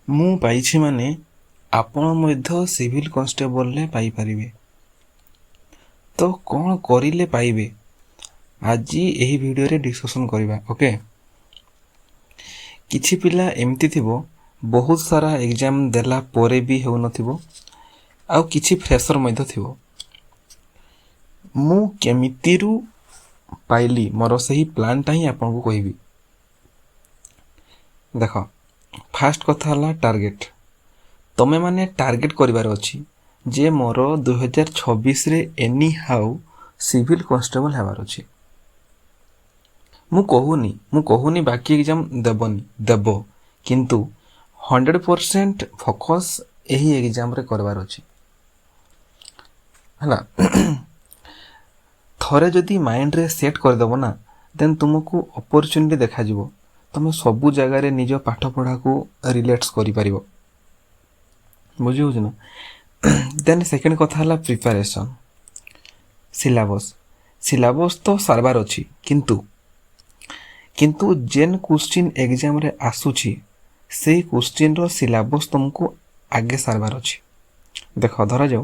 ମୁଁ ପାଇଛି ମାନେ ଆପଣ ମଧ୍ୟ ସିଭିଲ୍ କନଷ୍ଟେବଲରେ ପାଇପାରିବେ। ତ କ'ଣ କରିଲେ ପାଇବେ, ଆଜି ଏହି ଭିଡ଼ିଓରେ ଡିସ୍କସନ୍ କରିବା। ଓକେ, କିଛି ପିଲା ଏମିତି ଥିବ, ବହୁତ ସାରା ଏକ୍ଜାମ୍ ଦେଲା ପରେ ବି ହେଉନଥିବ, ଆଉ କିଛି ଫ୍ରେସର୍ ମଧ୍ୟ ଥିବ। ମୁଁ କେମିତିରୁ ପାଇଲି, ମୋର ସେହି ପ୍ଲାନ୍ଟା ହିଁ ଆପଣଙ୍କୁ କହିବି। ଦେଖ, ଫାଷ୍ଟ କଥା ହେଲା ଟାର୍ଗେଟ୍। ତମେମାନେ ଟାର୍ଗେଟ୍ କରିବାର ଅଛି ଯେ ମୋର 2026ରେ ଏନି ହାଉ ସିଭିଲ୍ କନଷ୍ଟେବଲ୍ ହେବାର ଅଛି। ମୁଁ କହୁନି ବାକି ଏକ୍ଜାମ୍ ଦେବନି, ଦେବ, କିନ୍ତୁ 100% ଫୋକସ୍ ଏହି ଏକ୍ଜାମ୍ରେ କରିବାର ଅଛି। ହେଲା, ଥରେ ଯଦି ମାଇଣ୍ଡରେ ସେଟ୍ କରିଦେବ ନା, ଦେନ୍ ତୁମକୁ ଅପରଚ୍ୟୁନିଟି ଦେଖାଯିବ। ତୁମେ ସବୁ ଜାଗାରେ ନିଜ ପାଠପଢ଼ାକୁ ରିଲେଟ୍ସ କରିପାରିବ। ବୁଝି ହେଉଛି ନା? ଦେନ୍ ସେକେଣ୍ଡ କଥା ହେଲା ପ୍ରିପାରେସନ୍। ସିଲାବସ୍, ସିଲାବସ୍ ତ ସାରବାର ଅଛି, କିନ୍ତୁ ଯେନ୍ କୋଶ୍ଚିନ୍ ଏକ୍ଜାମ୍ରେ ଆସୁଛି, ସେଇ କୋଶ୍ଚିନ୍ର ସିଲାବସ୍ ତୁମକୁ ଆଗେ ସାରବାର ଅଛି। ଦେଖ, ଧରାଯାଉ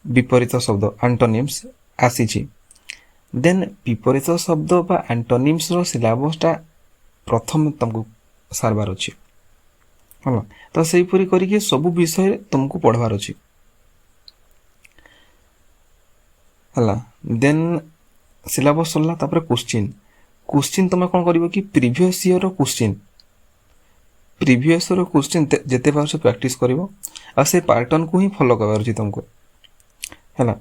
ବିପରୀତ ଶବ୍ଦ, ଆଣ୍ଟୋନିମ୍ସ ଆସିଛି, ଦେନ୍ ବିପରୀତ ଶବ୍ଦ ବା ଆଣ୍ଟୋନିମ୍ସର ସିଲାବସ୍ଟା ପ୍ରଥମେ ତୁମକୁ ସାରବାର ଅଛି। ହେଲା, ତ ସେଇପରି କରିକି ସବୁ ବିଷୟରେ ତୁମକୁ ପଢ଼ବାର ଅଛି। ହେଲା, ଦେନ୍ ସିଲାବସ୍ ସରିଲା, ତାପରେ କୋଶ୍ଚିନ୍। କୋଶ୍ଚିନ୍ ତୁମେ କ'ଣ କରିବ କି ପ୍ରିଭିୟସ୍ ଇୟର୍ର କୋଶ୍ଚିନ୍ ଯେତେ ପାରୁଛ ପ୍ରାକ୍ଟିସ୍ କରିବ, ଆଉ ସେ ପାଟର୍ନକୁ ହିଁ ଫଲୋ କରିବାର ଅଛି ତୁମକୁ। ହେଲା,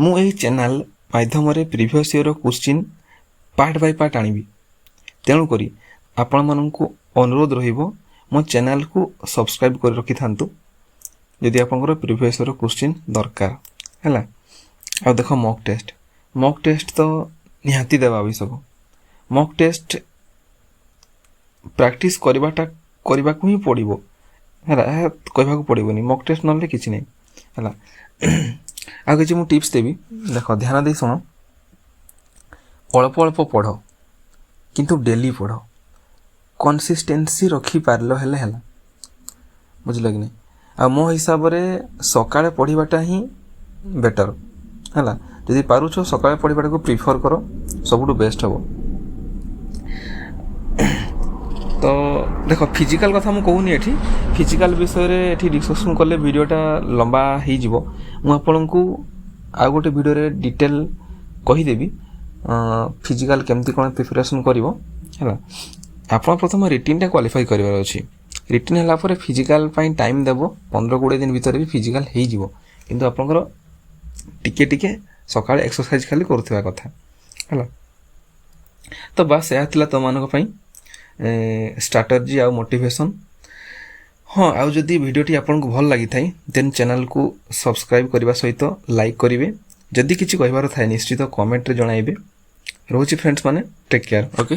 ମୁଁ ଏହି ଚ୍ୟାନେଲ୍ ମାଧ୍ୟମରେ ପ୍ରିଭିୟସ୍ ଇୟର୍ର କୋଶ୍ଚିନ୍ ପାର୍ଟ ବାଇ ପାର୍ଟ ଆଣିବି। ତେଣୁକରି ଆପଣମାନଙ୍କୁ ଅନୁରୋଧ ରହିବ, ମୋ ଚ୍ୟାନେଲ୍କୁ ସବସ୍କ୍ରାଇବ୍ କରି ରଖିଥାନ୍ତୁ, ଯଦି ଆପଣଙ୍କର ପ୍ରିଭିୟସ୍ ଇୟର୍ର କୋଶ୍ଚିନ୍ ଦରକାର। ହେଲା, ଆଉ ଦେଖ, ମକ୍ ଟେଷ୍ଟ। ମକ୍ ଟେଷ୍ଟ ତ ନିହାତି ଦେବା ଆବଶ୍ୟକ। ମକ୍ ଟେଷ୍ଟ ପ୍ରାକ୍ଟିସ୍ କରିବାଟା କରିବାକୁ ହିଁ ପଡ଼ିବ। ହେଲା, ଏହା କହିବାକୁ ପଡ଼ିବନି, ମକ୍ ଟେଷ୍ଟ ନହେଲେ କିଛି ନାହିଁ। ହେଲା, ଆଉ କିଛି ମୁଁ ଟିପ୍ସ ଦେବି। ଦେଖ, ଧ୍ୟାନ ଦେଇ ଶୁଣ। ଅଳ୍ପ ଅଳ୍ପ ପଢ଼, କିନ୍ତୁ ଡେଲି ପଢ଼। କନସିଷ୍ଟେନ୍ସି ରଖିପାରିଲ ହେଲେ ହେଲା। ବୁଝିଲ କି ନାହିଁ? ଆଉ ମୋ ହିସାବରେ ସକାଳେ ପଢ଼ିବାଟା ହିଁ ବେଟର୍। ହେଲା, ଯଦି ପାରୁଛ ସକାଳେ ପଢ଼ିବାଟାକୁ ପ୍ରିଫର୍ କର, ସବୁଠୁ ବେଷ୍ଟ ହେବ। ତ ଦେଖ, ଫିଜିକାଲ୍ କଥା ମୁଁ କହୁନି ଏଠି। ଫିଜିକାଲ୍ ବିଷୟରେ ଏଠି ଡିସ୍କସନ୍ କଲେ ଭିଡ଼ିଓଟା ଲମ୍ବା ହେଇଯିବ। ମୁଁ ଆପଣଙ୍କୁ ଆଉ ଗୋଟେ ଭିଡ଼ିଓରେ ଡିଟେଲ୍ କହିଦେବି, ଫିଜିକାଲ୍ କେମିତି କ'ଣ ପ୍ରିପାରେସନ୍ କରିବ। ହେଲା, ଆପଣ ପ୍ରଥମେ ରିଟିନ୍ଟା କ୍ୱାଲିଫାଇ କରିବାର ଅଛି। ରିଟିନ୍ ହେଲା ପରେ ଫିଜିକାଲ୍ ପାଇଁ ଟାଇମ୍ ଦେବ। 15-20 ଦିନ ଭିତରେ ବି ଫିଜିକାଲ୍ ହେଇଯିବ, କିନ୍ତୁ ଆପଣଙ୍କର ଟିକେ ଟିକେ ସକାଳେ ଏକ୍ସରସାଇଜ୍ ଖାଲି କରୁଥିବା କଥା। ହେଲା, ତ ବାସ୍, ଏହା ଥିଲା ତୁମମାନଙ୍କ ପାଇଁ ଷ୍ଟ୍ରାଟେଜି ଆଉ ମୋଟିଭେସନ୍। ହଁ, ଆଉ ଯଦି ଭିଡ଼ିଓଟି ଆପଣଙ୍କୁ ଭଲ ଲାଗିଥାଏ, ଦେନ୍ ଚ୍ୟାନେଲକୁ ସବସ୍କ୍ରାଇବ୍ କରିବା ସହିତ ଲାଇକ୍ କରିବେ। ଯଦି କିଛି କହିବାର ଥାଏ, ନିଶ୍ଚିତ କମେଣ୍ଟରେ ଜଣାଇବେ। ରହୁଛି ଫ୍ରେଣ୍ଡସ୍ ମାନେ, ଟେକ୍ କେୟାର। ଓକେ।